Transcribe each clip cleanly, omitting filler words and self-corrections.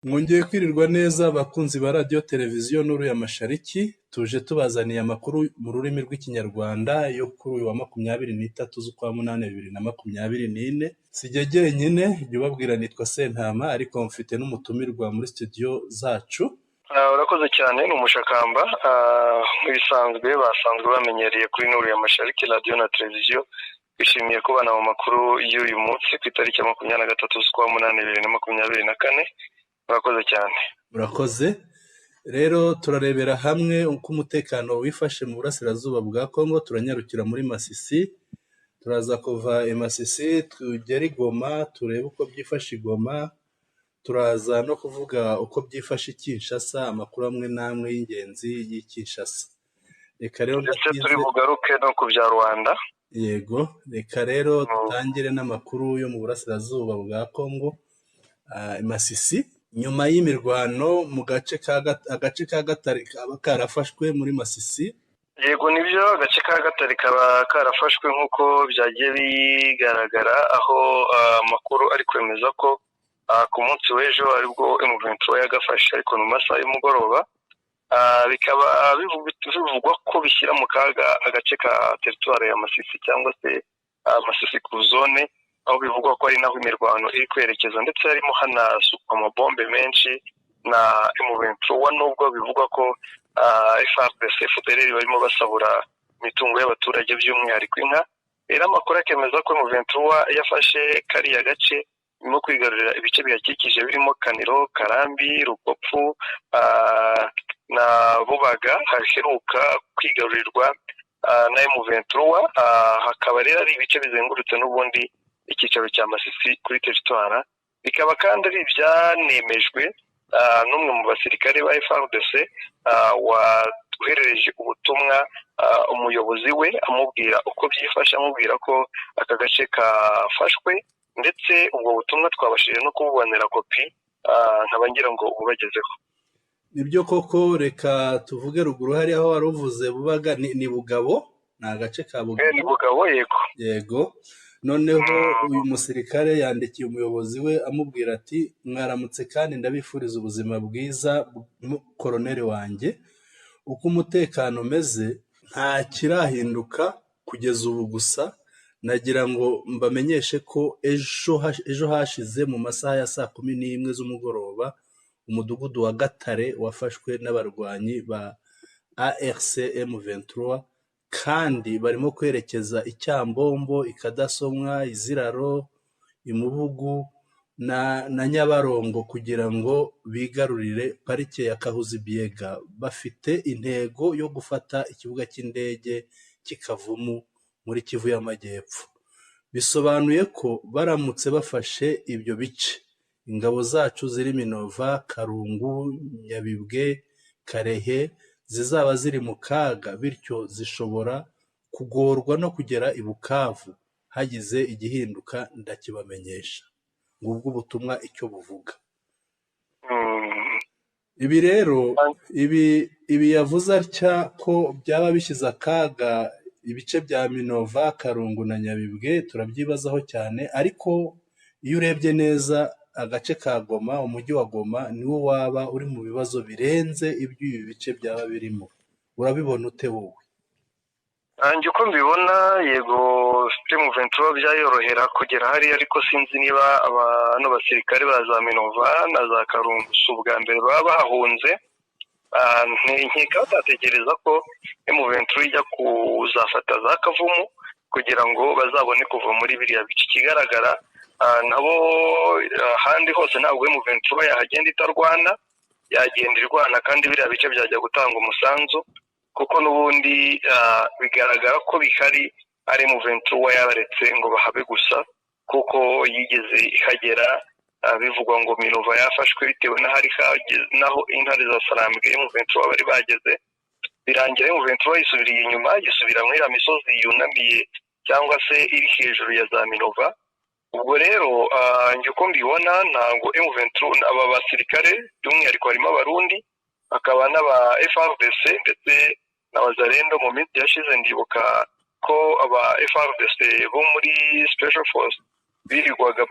Mwongeye kwirirwa neza bakunzi ba radiyo televiziyo Nuru ya Mashariki, tuje tubazaniye amakuru mu rurimi rw'Ikinyarwanda yo kuri uyu wa 23 z'ukwa munani 2024. Sijye jyenyine jya ubabwira, nitwa Sentama, ariko mfite n'umutumirwa muri studio zacu. Urakoze cyane, ni Umushakamba. Nk'ibisanzwe basanzwe bamenyereye kuri Nuru ya Mashariki radiyo na televiziyo. Twishimiye kubana mu makuru y'uyu munsi ku itariki ya 23 z'ukwa munani 2024. Murakoze cyane. Murakoze. Rero turarebera hamwe uko umutekano wifashe mu burasirazuba bwa Kongo, turanyarukira muri Masisi, turaza kuva i Masisi tugere i Goma, turebe uko byifashe i Goma, turaza no kuvuga uko byifashe i Kinshasa, amakuru amwe n'amwe y'ingenzi y'i Kinshasa. Reka rero ndetse turi ndatinze, bugaruke no ku bya Rwanda. Yego, reka rero dutangire n'amakuru yo mu burasirazuba bwa Kongo, i Masisi. Nyuma y'imirwano mu gace ka agace ka Gatare kaba karafashwe muri Masisi. Yego nibyo, agace ka Gatare kaba karafashwe nk'uko byagiye bigaragara, aho amakuru ari kwemeza ko ku munsi w'ejo aribwo M23 yagafashe, ariko mu masaha y'umugoroba. Bikaba bivugwa ko bishyira mu kaga agace ka teritwari ya Masisi cyangwa se Masisi ku zone, aho bivugwa ko ari naho imirwano iri kwerekeza, ndetse harimo hanasukwa amabombe menshi na M23, nubwo bivugwa ko FARDC, FDLR barimo basahura imitungo y'abaturage, by'umwihariko inka. Rero amakuru akemeza ko M23 yafashe kariya gace, irimo kwigarurira ibice bihakikije birimo Kaniro, Karambi, Rukopfu na Bubaga haheruka kwigarurirwa na M23. Hakaba rero ari ibice bizengurutse n'ubundi icyicaro cya Masisi kuri teritwara. Bikaba kandi ari ibyanemejwe n'umwe mu basirikare ba FARDC woherereje ubutumwa umuyobozi we, amubwira uko byifashe, amubwira ko aka gace kafashwe. Ndetse ubwo butumwa twabashije no kububonera kopi, nkaba ngira ngo ububagezeho. Nibyo koko, reka tuvuge ruguru hari aho wari uvuze Bubaga, ni Bugabo, ni agace ka Ni Bugabo. Bugabo, yego. Yego. Noneho uyu musirikare yandikiye umuyobozi we amubwira ati: "Mwaramutse kandi ndabifuriza ubuzima bwiza, koroneri wanjye. Uko umutekano umeze nta kirahinduka kugeza ubu, gusa nagira ngo mbamenyeshe ko ejo hashize mu masaha ya saa 11 z'umugoroba umudugudu wa Gatare wafashwe n'abarwanyi ba AFC M23, kandi barimo kwerekeza i Cyambombo, i Kadasomwa, Iziraro, Imubugu na Nyabarongo kugira ngo bigarurire parike ya Kahuzi Biega. Bafite intego yo gufata ikibuga cy'indege cy'i Kavumu muri Kivu y'Amajyepfo. Bisobanuye ko baramutse bafashe ibyo bice, ingabo zacu ziri Minova, Karungu, Nyabibwe, Karehe zizaba ziri mu kaga, bityo zishobora kugorwa no kugera i Bukavu. Hagize igihinduka ndakibamenyesha." Ngubwo ubutumwa icyo buvuga. Ibi rero, ibi yavuze atya ko byaba bishyize akaga ibice bya Minova, Karungu na Nyabibwe, turabyibazaho cyane. Ariko iyo urebye neza agace ka Goma, umujyi wa Goma niwo waba uri mu bibazo birenze ibyo ibi bice byaba birimo. Urabibona ute wowe? Nanjye uko mbibona, yego, M23 byayorohera kugera hariya, ariko sinzi niba bano basirikare ba za Minova na za Karungu, si ubwa mbere baba bahahunze. Nkeka batatekereza ko M23 ijya kuzafata za Kavumu kugira ngo bazabone kuva muri biriya bice. Ikigaragara nabo ahandi hose ntabwo M23 yahagenda itarwana, yagenda irwana, kandi biriya bice byajya gutanga umusanzu, kuko n'ubundi bigaragara ko bihari ari M23 yabaretse ngo bahabe gusa, kuko yigeze ihagera bivugwa ngo Minova yafashwe bitewe n'ahari naho intare za Sarambwe M23 bari bageze, birangira M23 yisubiriye inyuma, yisubira muri iriya misozi yunamiye cyangwa se iri hejuru ya za Minova. Ubwo rero njye uko mbibona, ntabwo M23, aba basirikare by'umwihariko harimo Abarundi, hakaba n'aba FARDC ndetse n'Abazarendo. Mu minsi yashize ndibuka ko aba FARDC bo muri Special Force birirwaga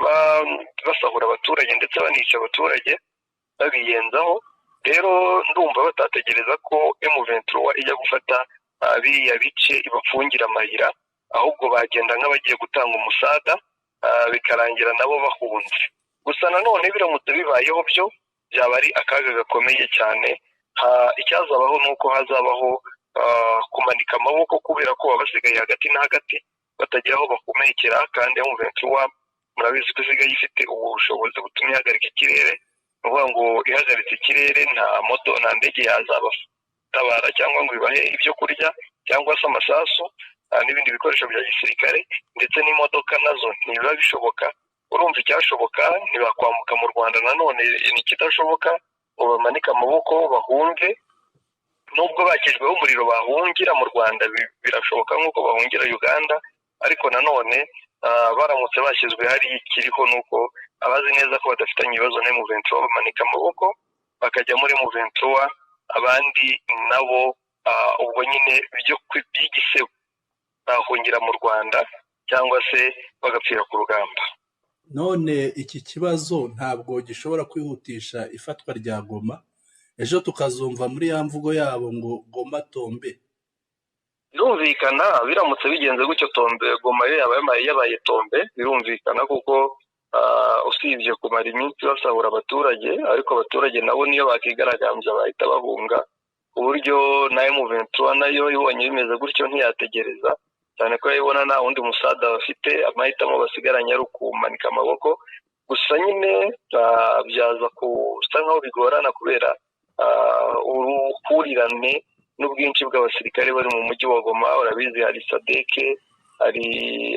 basahura abaturage ndetse banica abaturage. babiyenzaho. Rero ndumva batategereza ko M23 ijya gufata biriya bice ibafungira amayira, ahubwo bagenda nk'abagiye gutanga umusada, bikarangira nabo bahunze. Gusa nanone biramutse bibayeho byo byaba ari akaga gakomeye cyane. Icyazabaho ni uko hazabaho kumanika amaboko, kubera ko baba basigaye hagati na hagati batagira aho bakomekera, kandi M23 murabizi ko isigaye ifite ubushobozi butuma ihagarika ikirere. Ni ukuvuga ngo ihagaritse ikirere nta moto nta ndege yazabatabara cyangwa ngo ibahe ibyo kurya cyangwa se amasasu n'ibindi bikoresho bya gisirikare, ndetse n'imodoka nazo ntibiba bishoboka. Urumva icyashoboka ntibakwambuka mu Rwanda, nanone ni ikidashoboka ngo bamanike amaboko bahunge. Nubwo bakijweho umuriro bahungira mu Rwanda birashoboka nk'uko bahungira Uganda, ariko nanone baramutse bashyizwe hari ikiriho nuko abazi neza ko badafitanye ibibazo na M23 bamanika amaboko bakajya muri M23, abandi nabo ubwo nyine byo by'igisebo bahungira mu Rwanda cyangwa se bagapfira ku rugamba. None iki kibazo ntabwo gishobora kwihutisha ifatwa rya Goma, ejo tukazumva muri ya mvugo yabo ngo Goma tombe. Birumvikana biramutse bigenze gutyo tombe, Goma yo yaba yabaye tombe, birumvikana kuko usibye kumara iminsi basahura abaturage, ariko abaturage nabo niyo bakigaragambya bahita bahunga, ku buryo na M23 nayo ibonye bimeze gutyo ntiyategereza, cyane ko yayibona nta wundi musada bafite, amahitamo basigaranye ari ukumanika amaboko. Gusa nyine byaza gusa nkaho bigorana kubera uruhurirane n'ubwinshi bw'abasirikare bari mu mujyi wa Goma. Urabizi hari Sadeke, hari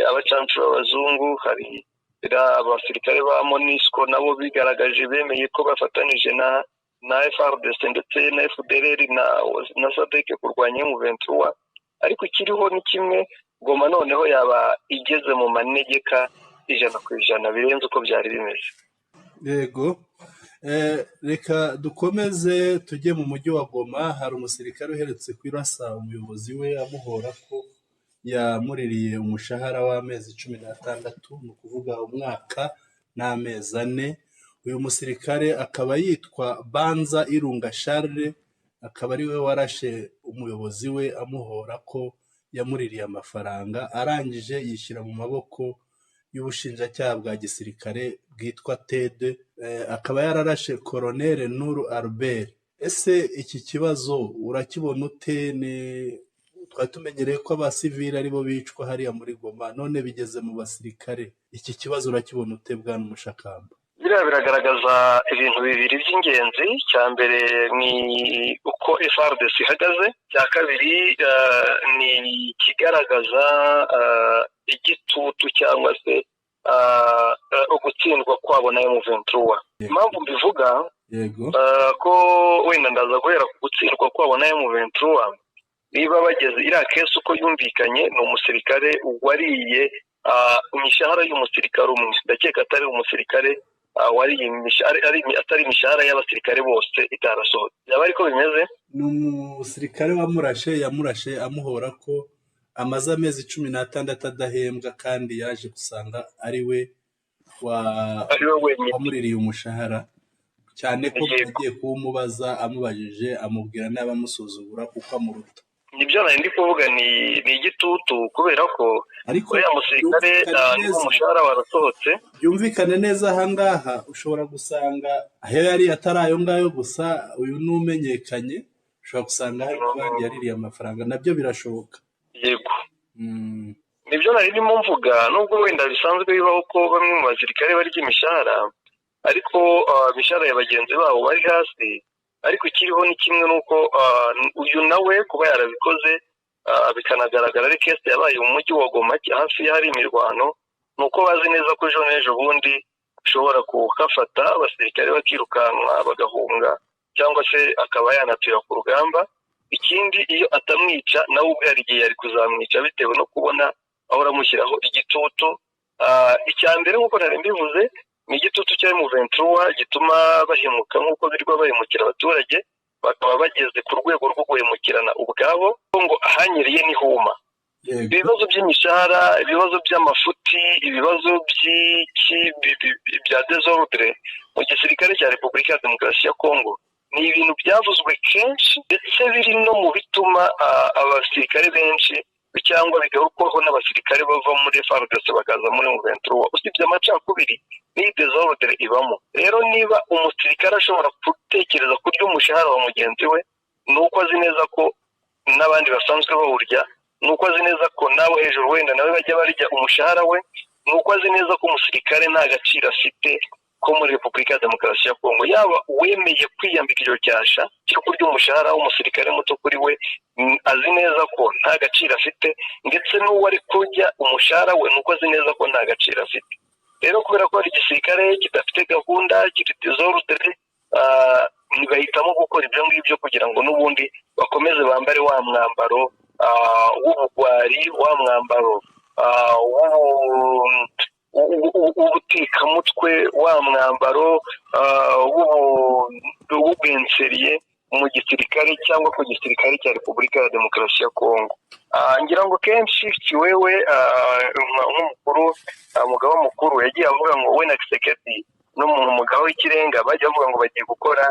abacancuro b'abazungu, hari abasirikare ba MONUSCO nabo bigaragaje bemeye ko bafatanije na FARDC ndetse na FDLR na Sadeke kurwanya M23. Ariko ikiriho ni kimwe, Goma noneho yaba igeze mu manegeka 100% birenze uko byari bimeze. Yego, reka dukomeze tujye mu mujyi wa Goma. Hari umusirikare uherutse kwirasa umuyobozi we amuhora ko yamuririye umushahara w'amezi 16, ni ukuvuga umwaka n'amezi 4. Uyu musirikare akaba yitwa Banza Irunga Charles, akaba ari we warashe umuyobozi we amuhora ko yamuririye amafaranga, arangije yishyira mu maboko y'ubushinjacyaha bwa gisirikare bwitwa TED, akaba yararashe Colonel Nuru Albert. Ese iki kibazo urakibona ute? Ni twari tumenyereye ko abasivili aribo bicwa hariya muri Goma, none bigeze mu basirikare. Iki kibazo urakibona ute bwana Mushakamba? Biriya biragaragaza ibintu bibiri by'ingenzi. Icya mbere ni uko FARDC ihagaze, icya kabiri ni ikigaragaza igitutu cyangwa se ugutsindwa kwabo na M23. Impamvu mbivuga ko wenda ndaza guhera ku gutsindwa kwabo na M23, niba bageze iriya kesi uko yumvikanye, ni umusirikare wariye imishahara y'umusirikare umwe, ndakeka atari umusirikare wariye atari imishahara y'abasirikare bose itarasohotse. Yaba ariko bimeze? Ni umusirikare wamurashe, yamurashe amuhora ko amaze amezi 16 adahembwa, kandi yaje gusanga ari we wamuririye umushahara, cyane ko agiye kuwumubaza amubajije amubwira n'abamusuzugura kuko amuruta. Nibyo nari ndi kuvuga, ni igitutu kubera ko uriya musirikare umushahara warasohotse. Byumvikane neza ahangaha ushobora gusanga aho yari atari ayo ngayo gusa, uyu n'umenyekanye, ushobora gusanga hari n'abandi yaririye amafaranga, nabyo birashoboka. Yego, nibyo nari ndimo mvuga, nubwo wenda bisanzwe bibaho ko bamwe mu basirikare barya imishahara, ariko imishahara ya bagenzi babo bari hasi. Ariko ikiriho ni kimwe nuko uyu nawe kuba yarabikoze bikanagaragara ari kesi yabaye mu mujyi wa Goma hafi y'ahari imirwano, ni uko bazi neza ko ejo n'ejo bundi ushobora kuhafata abasirikare bakirukanka bagahunga, cyangwa se akaba yanatura ku rugamba. Ikindi iyo atamwica nawe ubwe hari igihe yari kuzamwica bitewe no kubona ahora amushyiraho igitutu. Icya mbere nk'uko nari mbivuze, ni igitutu cya M23 gituma bahemuka nk'uko birirwa bahemukira abaturage, bakaba bageze ku rwego rwo guhemukirana ubwabo, ngo ahanyiriye ni huma. Ibibazo by'imishahara, ibibazo by'amafuti, ibibazo by'iki bya désordre mu gisirikare cya Repubulika ya Demokarasi ya Kongo ni ibintu byavuzwe kenshi, ndetse biri no mu bituma abasirikare benshi cyangwa bigarukwaho n'abasirikare bava muri FARDC bakaza muri M23. Usibye amacakubiri, n'iyi désordre ibamo. Rero niba umusirikare ashobora gutekereza kurya umushahara wa mugenzi we, ni uko azi neza ko n'abandi basanzwe bawurya, ni uko azi neza ko nabo hejuru wenda nawe bajya barya umushahara we, ni uko azi neza ko umusirikare nta gaciro afite ko muri Repubulika ya Demokarasi ya Kongo. Yaba uwemeye kwiyambika icyo cyasha cyo kurya umushahara w'umusirikare muto kuri we, azi neza ko nta gaciro afite, ndetse n'uwo ari kurya umushahara we, ni uko azi neza ko nta gaciro afite. Rero kubera ko hari igisirikare kidafite gahunda, kiri désordre, bahitamo gukora ibyo ngibyo kugira ngo n'ubundi bakomeze bambare wa mwambaro w'ubugwari, wa mwambaro w'ubutekamutwe, wa mwambaro w'ubwenseriye mu gisirikare cyangwa ku gisirikare cya Repubulika ya Demokarasi ya Kongo. Ngira ngo kenshi Kiwewe nk'umukuru, umugaba mukuru, yagiye avuga ngo we na Tshisekedi n'umuntu umugaba w'ikirenga bajya bavuga ngo bagiye gukora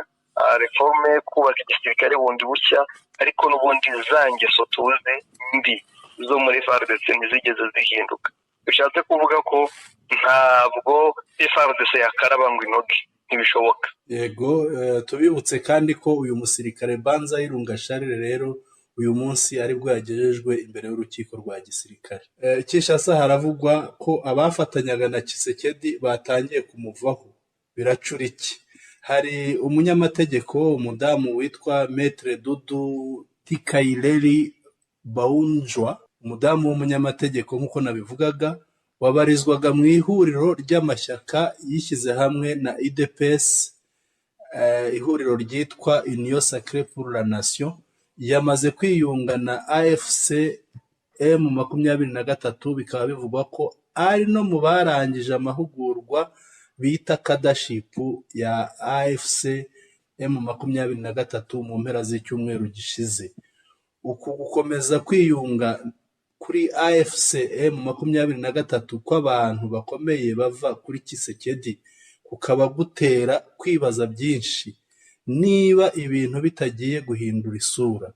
réforme, kubaka igisirikare bundi bushya, ariko n'ubundi za ngeso tuzi mbi zo muri FARDC ntizigeze zihinduka. Bishatse kuvuga ko ntabwo FARDC yakaraba ngo inoge, ntibishoboka. Yego, tubibutse kandi ko uyu musirikare Banza Irunga Charles rero uyu munsi aribwo yagejejwe imbere y'urukiko rwa gisirikare. Kinshasa haravugwa ko abafatanyaga na Tshisekedi batangiye kumuvaho. Biracura iki? Hari umunyamategeko, umudamu witwa Maître Dudu Tikaireri Baunjwa, umudamu w'umunyamategeko nk'uko nabivugaga, wabarizwaga mu ihuriro ry'amashyaka yishyize hamwe na UDPS, ihuriro ryitwa Union Sacrée pour la Nation, yamaze kwiyunga na AFC M23. Bikaba bivugwa ko ari no mu barangije amahugurwa bita cadreship ya AFC M23 mu mpera z'icyumweru gishize. Uku gukomeza kwiyunga kuri AFC M23 kw'abantu bakomeye bava kuri Tshisekedi kukaba gutera kwibaza byinshi niba ibintu bitagiye guhindura isura.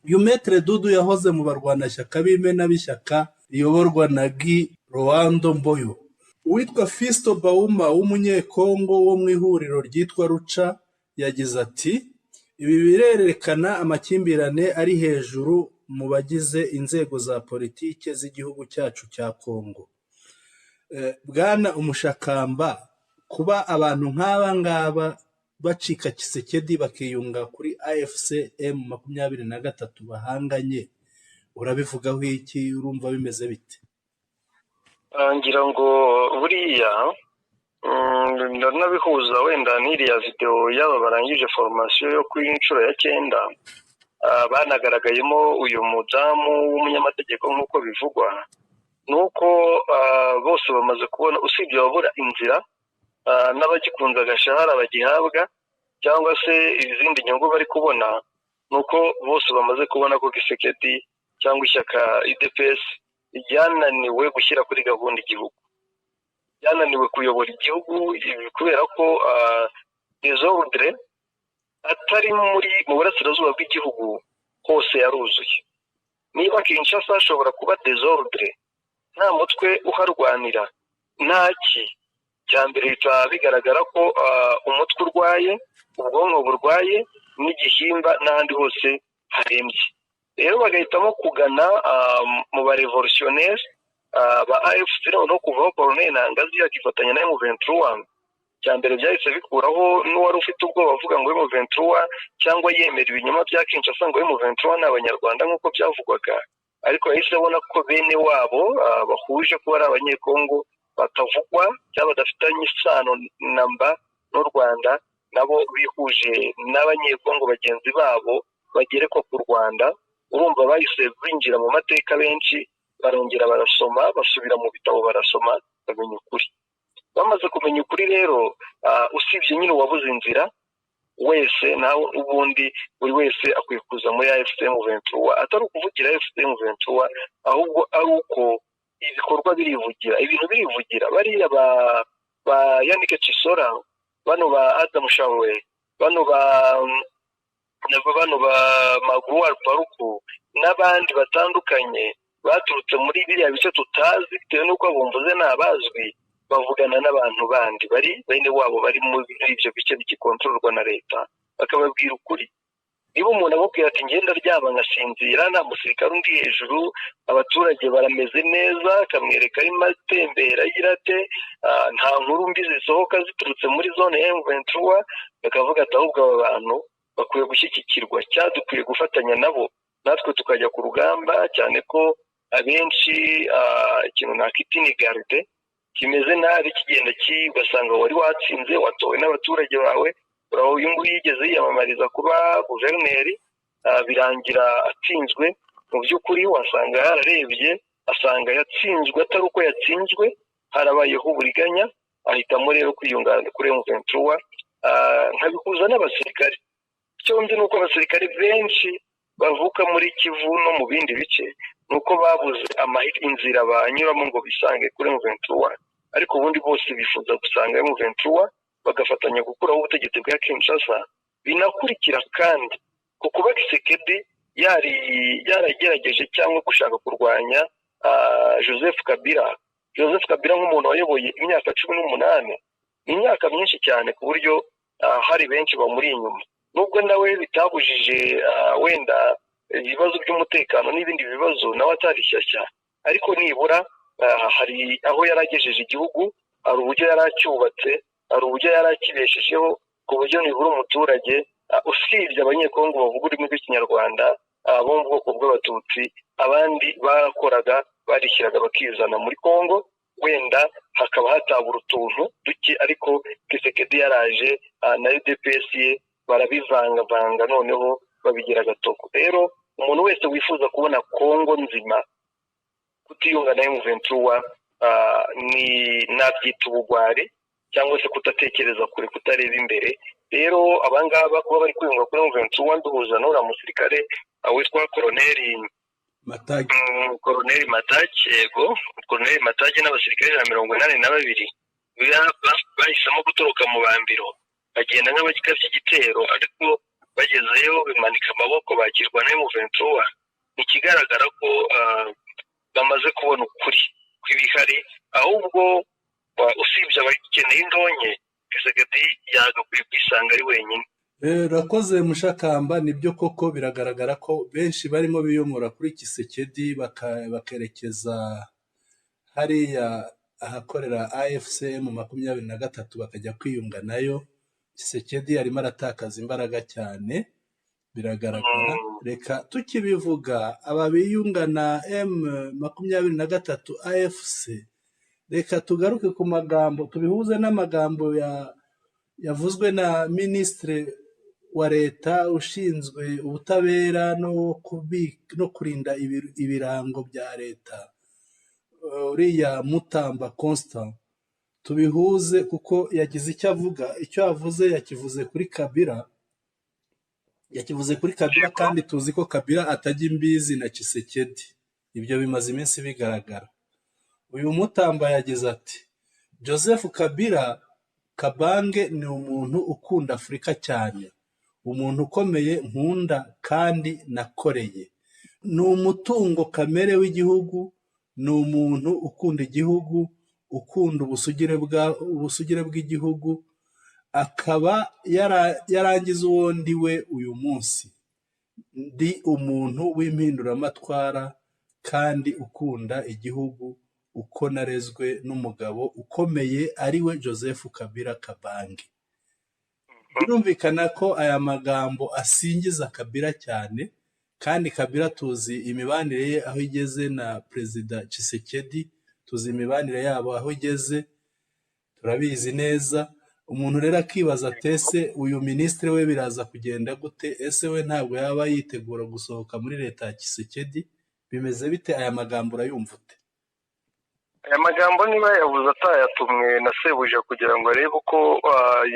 Uyu Maître Dudu yahoze mu barwanashyaka b'imena b'ishyaka riyoborwa na Guy Loando Mboyo. Uwitwa Fisto Bauma w'umunyekongo wo mu ihuriro ryitwa Ruca yagize ati: "Ibi birerekana amakimbirane ari hejuru mu bagize inzego za politike z'igihugu cyacu cya Kongo." Bwana Umushakamba, kuba abantu nk'aba ngaba bacika Tshisekedi bakiyunga kuri AFC M23 bahanganye, urabivugaho iki? Urumva bimeze bite? Ngira ngo buriya ndanabihuza wenda n'iriya videwo y'aba barangije formation yo kuri inshuro ya 9, banagaragayemo uyu mudamu w'umunyamategeko nk'uko bivugwa, ni uko bose bamaze kubona, usibye ababura inzira n'abagikunze agashahara bagihabwa cyangwa se izindi nyungu bari kubona, ni uko bose bamaze kubona ko Tshisekedi cyangwa ishyaka UDPS ryananiwe gushyira kuri gahunda igihugu, ryananiwe kuyobora igihugu, kubera ko désordre atari muri mu burasirazuba bw'igihugu hose yaruzuye. Niba Kinshasa hashobora kuba désordre nta mutwe uharwanira, ntaki cya mbere, bikaba bigaragara ko umutwe urwaye, ubwonko burwaye n'igihimba n'ahandi hose harembye. Rero bagahitamo kugana mu ba révolutionnaires ba AFC. Noneho kuvaho Corneille Nangaa akifatanya na M23, cya mbere byahise bikuraho n'uwari ufite ubwoba avuga ngo M23, cyangwa yemera ibinyoma bya Kinshasa ngo M23 ni Abanyarwanda nk'uko byavugwaga, ariko yahise abona ko bene wabo bahuje kuba ari Abanyekongo batavugwa cyangwa badafitanye isano na mba n'u Rwanda, nabo bihuje n'Abanyekongo bagenzi babo bagerekwa ku Rwanda. Urumva bahise binjira mu mateka, benshi barongera barasoma, basubira mu bitabo barasoma, bamenya ukuri. Bamaze kumenya ukuri rero, usibye nyine uwabuze inzira. wese nawe ubundi buri wese akwiye kuza muri AFC M23, atari ukuvugira AFC M23, ahubwo ari uko ibikorwa birivugira, ibintu birivugira. Bariya ba Yannick Chisora, bano ba Adam Shawe, bano ba Magruar Paruku n'abandi batandukanye baturutse muri biriya bice tutazi, bitewe n'uko abumvuze ni abazwi, bavugana n'abantu bandi bari bene wabo bari muri ibyo bice bigikontororwa na leta, bakababwira ukuri. Niba umuntu amubwira ati: "Ngenda aryama nkasinzira, nta musirikare undi hejuru, abaturage barameze neza," akamwereka arimo atembera agira ate, nta nkuru mbi zisohoka ziturutse muri zone ya M23, bakavuga ati: "Ahubwo aba bantu bakwiye gushyigikirwa, cyangwa dukwiye gufatanya nabo, natwe tukajya ku rugamba," cyane ko abenshi ikintu nakita inigarde kimeze nabi, kigenda ugasanga wari watsinze, watowe n'abaturage bawe. Uyu nguyu yigeze yiyamamariza kuba guverineri, birangira atsinzwe. Mu by'ukuri wasanga yararebye asanga yatsinzwe atari uko yatsinzwe, harabayeho uburiganya, ahitamo rero kwiyunga kuri M23. Nkabikuza n'abasirikare. Icyo nzi ni uko abasirikare benshi bavuka muri Kivu no mu bindi bice, ni uko babuze inzira banyuramo ngo bisange kuri M23, ariko ubundi bose bifuza gusanga M23 bagafatanya gukuraho ubutegetsi bwa Kinshasa. Binakurikira kandi ku kuba Tshisekedi yari yaragerageje cyangwa gushaka kurwanya Joseph Kabila. Joseph Kabila nk'umuntu wayoboye imyaka 18, ni imyaka myinshi cyane, ku buryo hari benshi bamuri inyuma, nubwo nawe bitabujije wenda ibibazo by'umutekano n'ibindi bibazo, nawe atari shyashya, ariko nibura hari aho yari agejeje igihugu, hari uburyo yari acyubatse, hari uburyo yari akibeshejeho, ku buryo nibura umuturage, usibye Abanyekongo bavuga ururimi rw'Ikinyarwanda bo mu bwoko bw'Abatutsi, abandi barakoraga, barishyiraga bakizana muri Kongo, wenda hakaba hatabura utuntu duke. Ariko Tshisekedi yaraje na UDPS ye, barabivangavanga, noneho babigira agatoko. Rero umuntu wese wifuza kubona Kongo nzima, kutiyunga na M23 ni nabyita ubugwari cyangwa se kudatekereza kure, kutareba imbere. Rero abangaba kuba bari kwiyunga kuri M23, nduhuza n'uriya musirikare witwa Koroneri Matagi. Koroneri Matagi, yego, Koroneri Matagi n'abasirikare 182 bahisemo gutoroka mu Bambiro, bagenda nk'abagikabye igitero, ariko bagezeyo bimanika amaboko, bakirwa na M23. Ni ikigaragara ko bamaze kubona ukuri kw'ibihari. Ahubwo usibye abakeneye indonke, Tshisekedi yagakwiye kwisanga ari wenyine. Urakoze Mushakamba. Nibyo koko, biragaragara ko benshi barimo biyomora kuri Tshisekedi, bakerekeza hariya ahakorera AFC M23, bakajya kwiyunga nayo. Tshisekedi arimo aratakaza imbaraga cyane, biragaragara. Reka tukibivuga, aba biyunga na M23 AFC, reka tugaruke ku magambo, tubihuze n'amagambo yavuzwe na Minisitiri wa Leta ushinzwe ubutabera no kurinda ibirango bya leta, uriya Mutamba Constant. Tubihuze kuko yagize icyo avuga. Icyo yavuze, yakivuze kuri Kabila, yakivuze kuri Kabila, kandi tuzi ko Kabila atajya imbizi na Tshisekedi. Ibyo bimaze iminsi bigaragara. Uyu Mutamba yagize ati: "Joseph Kabila Kabange ni umuntu ukunda Afurika cyane, umuntu ukomeye nkunda kandi nakoreye. Ni umutungo kamere w'igihugu, ni umuntu ukunda igihugu, ukunda ubusugire bw'igihugu, akaba yarangiza uwo ndi we uyu munsi. Ndi umuntu w'impinduramatwara kandi ukunda igihugu, uko narezwe n'umugabo ukomeye ariwe Joseph Kabila Kabange." Birumvikana ko aya magambo asingiza Kabila cyane, kandi Kabila tuzi imibanire ye aho igeze na Perezida Tshisekedi, tuzi imibanire yabo aho igeze, turabizi neza. Umuntu rero akibaza ati: "Ese uyu minisitiri we biraza kugenda gute? Ese we ntabwo yaba yitegura gusohoka muri leta ya Tshisekedi? Bimeze bite?" Aya magambo urayumva ute? Aya magambo niba yabuze atayatumwe na sebuja kugira ngo arebe uko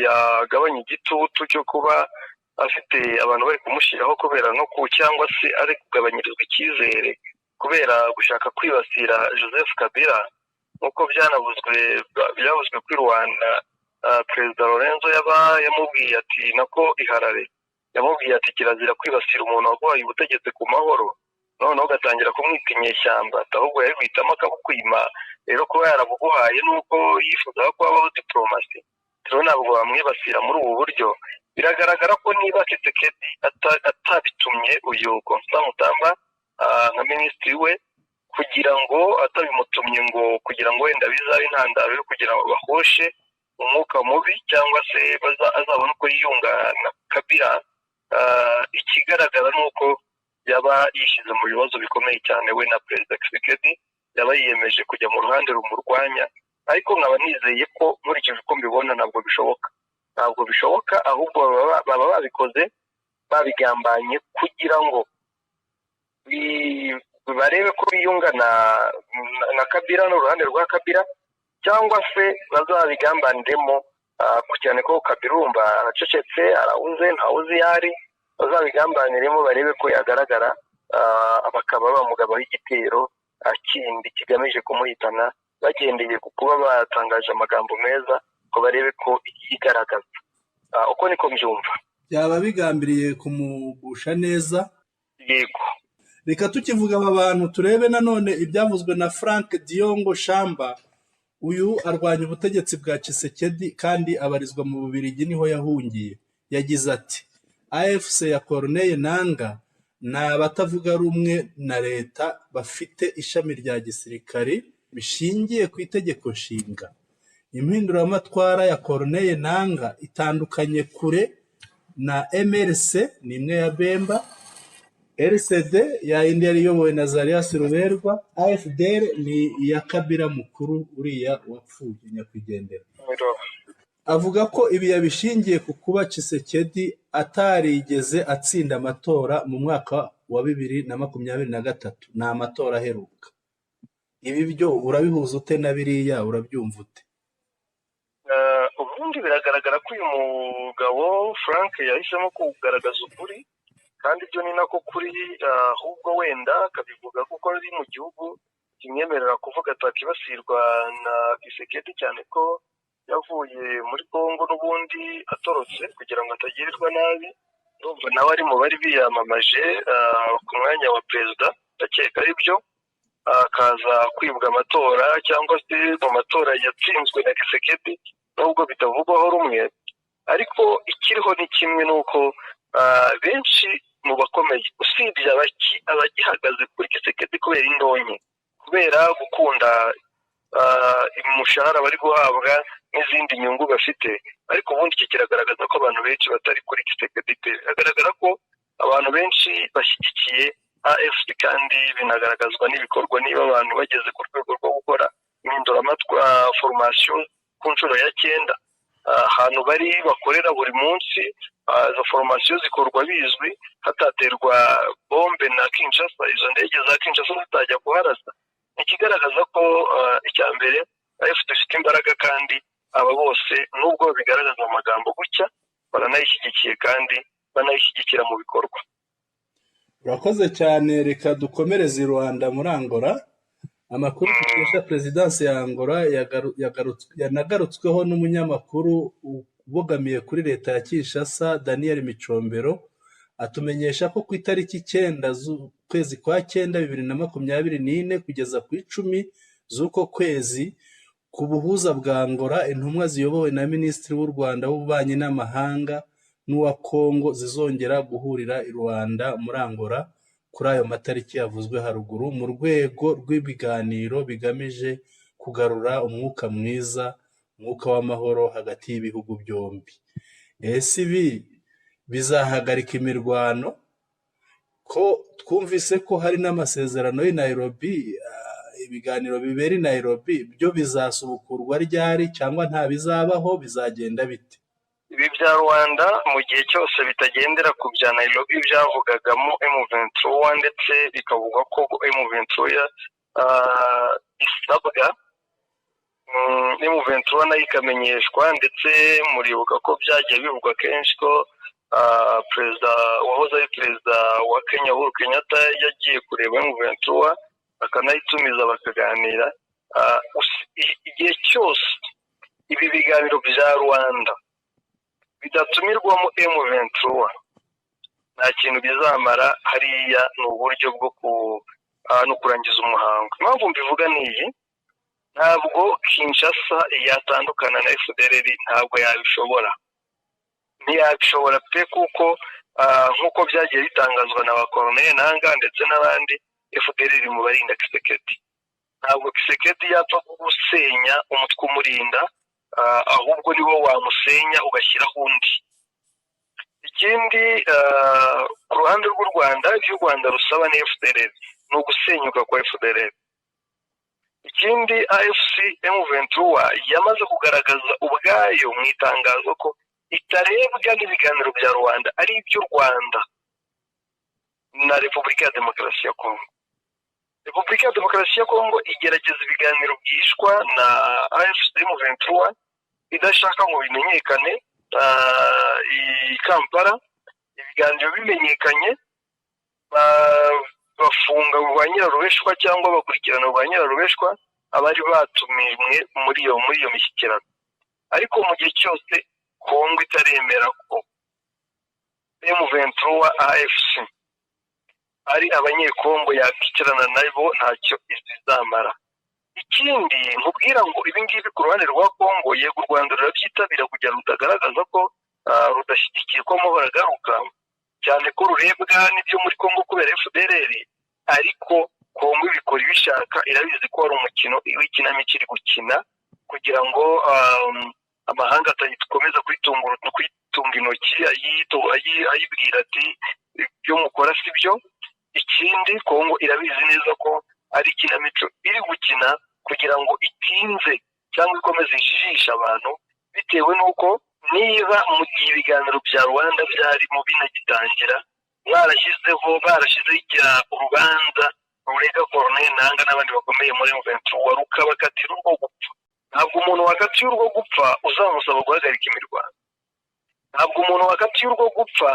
yagabanya igitutu cyo kuba afite abantu bari kumushyiraho kubera no ku cyangwa se ari kugabanyirizwa icyizere kubera gushaka kwibasira Joseph Kabila, nk'uko byanavuzwe byavuzwe kuri Rwanda. Perezida Lorenzo yaba yamubwiye ati nako iharare yamubwiye ati kirazira kwibasira umuntu waguhaye ubutegetsi ku mahoro, noneho ugatangira kumwita inyeshyamba, ahubwo yari guhitamo akabukwima. Rero kuba yarabuguhaye nuko yifuzaga ko habaho diporomasi, rero ntabwo bamwibasira muri ubu buryo. Biragaragara ko niba Tshisekedi atabitumye uyu Constant Mutamba nka minisitiri we, kugira ngo atabimutumye ngo kugira ngo wenda bizabe intandaro yo kugira ngo bahoshe umwuka mubi cyangwa se azabone uko yiyunga na Kabila, ikigaragara ni uko yaba yishyize mu bibazo bikomeye cyane we na Perezida Tshisekedi, yaba yiyemeje kujya mu ruhande rumurwanya. Ariko nkaba nizeye ko nkurikije uko mbibona ntabwo bishoboka, ntabwo bishoboka, ahubwo baba babikoze babigambanye kugira ngo barebe ko biyunga na Kabila n'uruhande rwa Kabila, cyangwa se bazabigambaniremo, cyane ko Kabila urumva aracecetse, arahuze, ntawuzi iyo ari, bazabigambaniremo barebe ko yagaragara, bakaba bamugabaho igitero kindi kigamije kumuhitana, bagendeye ku kuba batangaje amagambo meza ngo barebe ko yigaragaza. Uko niko mbyumva. Byaba bigambiriye kumugusha neza. Yego. Reka tukivuga aba bantu turebe nanone ibyavuzwe na Frank Diongo Shamba. Uyu arwanya ubutegetsi bwa Tshisekedi kandi abarizwa mu Bubiligi, niho yahungiye. Yagize ati AFC ya Corneille Nanga ni abatavuga rumwe na leta bafite ishami rya gisirikari bishingiye ku itegeko nshinga. Impinduramatwara ya Corneille Nanga itandukanye kure na MRC, ni imwe ya Bemba, RCD ya indi yari iyobowe na Zarias Ruberwa, AFDL ni iya Kabila mukuru uriya wapfuye nyakwigendera. Avuga ko ibi yabishingiye ku kuba Tshisekedi atarigeze atsinda amatora mu mwaka wa 2023, ni amatora aheruka. Ibi byo urabihuza ute na biriya, urabyumva ute? Ubundi biragaragara ko uyu mugabo Frank yahisemo kugaragaza ukuri, kandi ibyo ni nako kuri, ahubwo wenda akabivuga kuko ari mu gihugu kimwemerera kuvuga atakibasirwa na Tshisekedi, cyane ko yavuye muri Kongo n'ubundi atorotse kugira ngo atagirirwa nabi. Ndumva nawe ari mu bari biyamamaje ku mwanya wa perezida, ndakeka ari byo, akaza kwibwa amatora cyangwa se mu matora yatsinzwe na Tshisekedi, nubwo bitavugwaho rumwe. Ariko ikiriho ni kimwe, nuko benshi mu bakomeye usibye abagihagaze kuri Tshisekedi kubera indonke, kubera gukunda umushahara bari guhabwa n'izindi nyungu bafite, ariko ubundi iki kiragaragaza ko abantu benshi batari kuri Tshisekedi pe. Biragaragara ko abantu benshi bashyigikiye AFC, kandi binagaragazwa n'ibikorwa. Niba abantu bageze ku rwego rwo gukora impinduramatwara formation ku nshuro ya 9, ahantu bari bakorera buri munsi, izo formation zikorwa bizwi, hataterwa bombe na Kinshasa, izo ndege za Kinshasa zitajya kuharasa. Ikigaragaza ko icya mbere AFC ifite imbaraga, kandi aba bose nubwo bigaragaza amagambo gutya baranayishyigikiye kandi banayishyigikira mu bikorwa. Urakoze cyane. Reka dukomereze i Rwanda muri Angola. Amakuru dukesha perezidansi ya Angola yanagarutsweho n'umunyamakuru ubogamiye kuri leta ya Kinshasa Daniel Micombero, atumenyesha ko ku itariki 9 z'ukwezi kwa 9 2024 kugeza ku 10 z'uko kwezi, ku buhuza bwa Angola, intumwa ziyobowe na Minisitiri w'u Rwanda w'Ububanyi n'Amahanga n'uwa Kongo zizongera guhurira i Rwanda muri Angola kuri ayo matariki yavuzwe haruguru, mu rwego rw'ibiganiro bigamije kugarura umwuka mwiza, umwuka w'amahoro hagati y'ibihugu byombi. Ese ibi bizahagarika imirwano? Ko twumvise ko hari n'amasezerano y'i Nairobi, ibiganiro bibera i Nairobi byo bizasubukurwa ryari, cyangwa nta bizabaho, bizagenda bite? Ibi bya Rwanda mu gihe cyose bitagendera ku bya Nairobi byavugagamo M23, ndetse bikavugwa ko M23 isabwa M23 nayo ikamenyeshwa, ndetse muribuka ko byagiye bivugwa kenshi ko perezida wahoze ari perezida wa Kenya Uhuru Kenyatta yagiye kureba M23 akanayitumiza bakaganira. Igihe cyose ibi biganiro bya Rwanda bidatumirwamo M23 nta kintu bizamara. Hariya ni uburyo bwo no kurangiza umuhango. Impamvu mbivuga ni iyi: ntabwo Kinshasa yatandukana na FDLR, ntabwo yabishobora, ntiyabishobora pe, kuko nk'uko byagiye bitangazwa na ba Corneille Nangaa ndetse n'abandi, FDLR mu barinda Tshisekedi. Ntabwo Tshisekedi yapfa gusenya umutwe umurinda, ahubwo niwo wamusenya ugashyiraho undi. Ikindi, ku ruhande rw'u Rwanda, ibyo u Rwanda rusaba ni FDLR, ni ugusenyuka kwa FDLR. Ikindi, AFC M23 yamaze kugaragaza ubwayo mu itangazo ko itarebwa n'ibiganiro bya Rwanda, ari iby'u Rwanda na Repubulika ya Demokarasi ya Kongo. Repubulika ya Demokarasi ya Kongo igerageza ibiganiro byishwa na AFC M23 idashaka ngo bimenyekane i Kampala. Ibiganiro bimenyekanye, bafunga ba nyirarubeshwa cyangwa bakurikirana ba nyirarubeshwa abari batumijwe muri iyo mishyikirano. Ariko mu gihe cyose Kongo itaremera ko M23 AFC ari Abanyekongo yakwicarana nabo, ntacyo izamara. Ikindi nkubwira ngo ibi ngibi ku ruhande rwa Kongo, yego u Rwanda rurabyitabira kugira ngo rutagaragaza ko rudashyigikiye ko amahoro agaruka, cyane ko rurebwa n'ibyo muri Kongo kubera FDLR, ariko Kongo ibikora ibishaka, irabizi ko hari umukino w'ikinamico iri gukina kugira ngo amahanga atakomeza kuyitunga intoki ayibwira ati ibyo mukora si byo. Ikindi, Kongo irabizi neza ko ari ikinamico iri gukina kugira ngo itinze cyangwa ikomeze ijijishe abantu, bitewe n'uko niba mu gihe ibiganiro bya Rwanda byarimo binagitangira barashyizeho urubanza rurega Corneille Nangaa n'abandi bakomeye muri M23 rukabakatira urwo gupfa, ntabwo umuntu wakatiye urwo gupfa uzamusaba guhagarika imirwano, ntabwo umuntu wakatiye urwo gupfa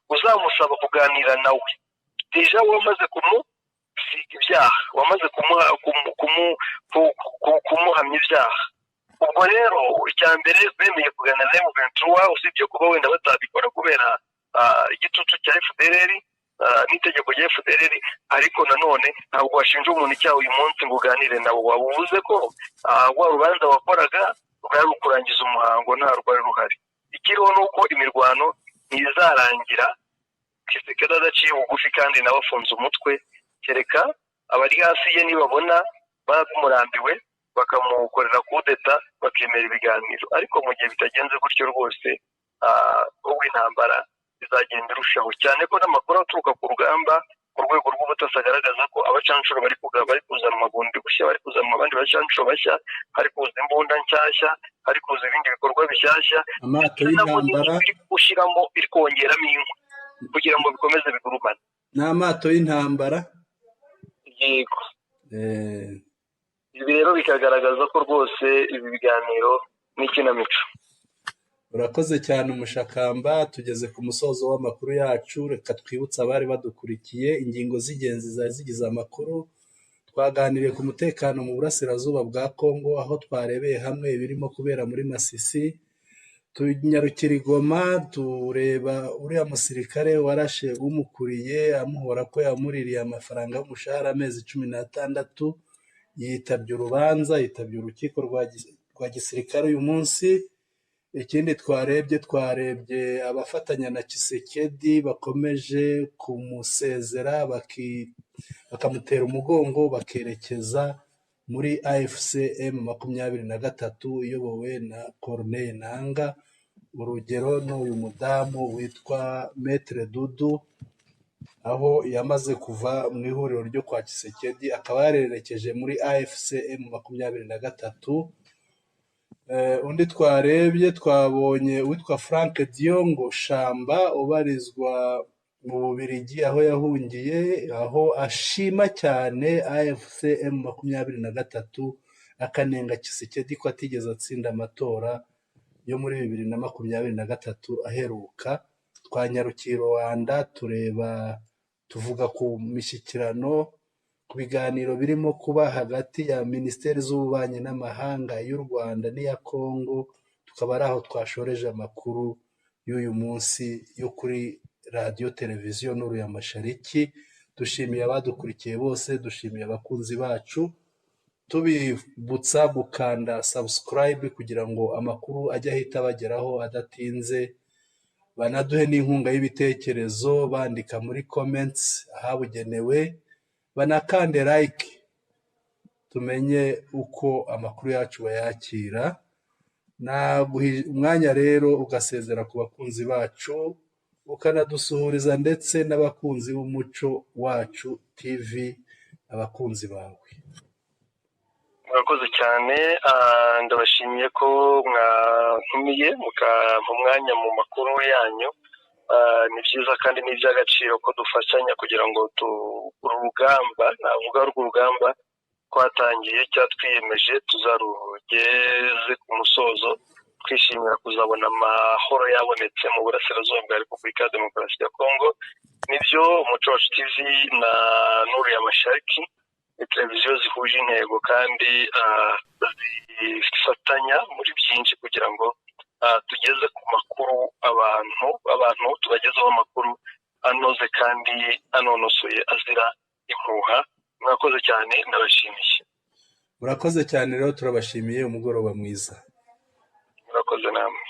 uzamusaba kuganira nawe. Déjà wamaze kumusiga ibyaha, wamaze kumuhamya ibyaha. Ubwo rero icya mbere, bemeye kuganira na M23, usibye kuba wenda batabikora kubera igitutu cya FDLR n'itegeko rya FDLR, ariko nanone ntabwo washinja umuntu icyaha uyu munsi ngo uganire nawe. Waba uvuze ko rwa rubanza wakoraga rwari ukurangiza umuhango, nta rwari ruhari. Ikiriho ni uko imirwano ntizarangira Tshisekedi adaciye bugufi kandi nawe afunze umutwe, kereka abari hasi ye nibabona bamurambiwe bakamukorera kudeta, bakemera ibiganiro. Ariko mu gihe bitagenze gutyo rwose, ubwo intambara izagenda irushaho, cyane ko n'amakuru aturuka ku rugamba ku rwego rw'ubutasi agaragaza ko abacancuro bari kuzana amabundi bushya, bari kuzana abandi bacancuro bashya, hari kuza imbunda nshyashya, hari kuza ibindi bikorwa bishyashya, amato y'intambara, iri gushyiramo, iri kongeramo inkwi kugira ngo bikomeze bigurumane. N'amato y'intambara. Yego. Ibi rero bikagaragaza ko rwose ibi biganiro ni ikinamico. Urakoze cyane, Umushakamba. Tugeze ku musozo w'amakuru yacu. Reka twibutse abari badukurikiye ingingo z'ingenzi zari zigize amakuru. Twaganiriye ku mutekano mu burasirazuba bwa Kongo, aho twarebeye hamwe ibirimo kubera muri Masisi, tunyarukira i Goma, tureba uriya musirikare warashe umukuriye amuhora ko yamuririye amafaranga y'umushahara amezi 16. Yitabye urubanza, yitabye urukiko rwa gisirikare uyu munsi. Ikindi twarebye abafatanya na Tshisekedi bakomeje kumusezera, bakamutera umugongo, bakerekeza muri AFC M23 iyobowe na Corneille Nangaa. Urugero ni uyu mudamu witwa Maître Dudu, aho yamaze kuva mu ihuriro ryo kwa Tshisekedi akaba yarerekeje muri AFC M23. Undi twarebye, twabonye uwitwa Frank Diongo Shamba ubarizwa mu Bubiligi aho yahungiye, aho ashima cyane AFC M23. akanenga Tshisekedi ko atigeze atsinda amatora yo muri 2023 aheruka. Twanyarukiye i Rwanda tureba, tuvuga ku mishyikirano, ku biganiro birimo kuba hagati ya minisiteri z'ububanyi n'amahanga y'u Rwanda n'iya Kongo, tukaba ari aho twashoreje amakuru y'uyu munsi yo kuri radiyo televiziyo Nuru ya Mashariki. Dushimiye abadukurikiye bose, dushimiye abakunzi bacu, tubibutsa gukanda subscribe kugira ngo amakuru ajye ahita abageraho adatinze, banaduhe n'inkunga y'ibitekerezo bandika muri comments ahabugenewe, banakande like tumenye uko amakuru yacu bayakira. Naguha umwanya rero ugasezera ku bakunzi bacu, ukanadusuhuriza ndetse n'abakunzi b'Umuco Wacu TV, abakunzi bawe. Murakoze cyane, ndabashimiye ko mwantumiye mukampa umwanya mu makuru yanyu. Ni byiza kandi ni iby'agaciro ko dufatanya kugira ngo uru rugamba, navuga urwo rugamba twatangiye cyangwa twiyemeje, tuzarugeze ku musozo, twishimira kuzabona amahoro yabonetse mu burasirazuba bwa Repubulika ya Demokarasi ya Kongo. Nibyo, Umuco Wacu TV na Nuru ya Mashariki ni televiziyo zihuje intego kandi zifatanya muri byinshi kugira ngo tugeze ku makuru abantu tubagezeho amakuru anoze kandi anonosoye azira impuha. Mwakoze cyane, ndabashimiye. Murakoze cyane rero, turabashimiye, umugoroba mwiza. Murakoze namwe.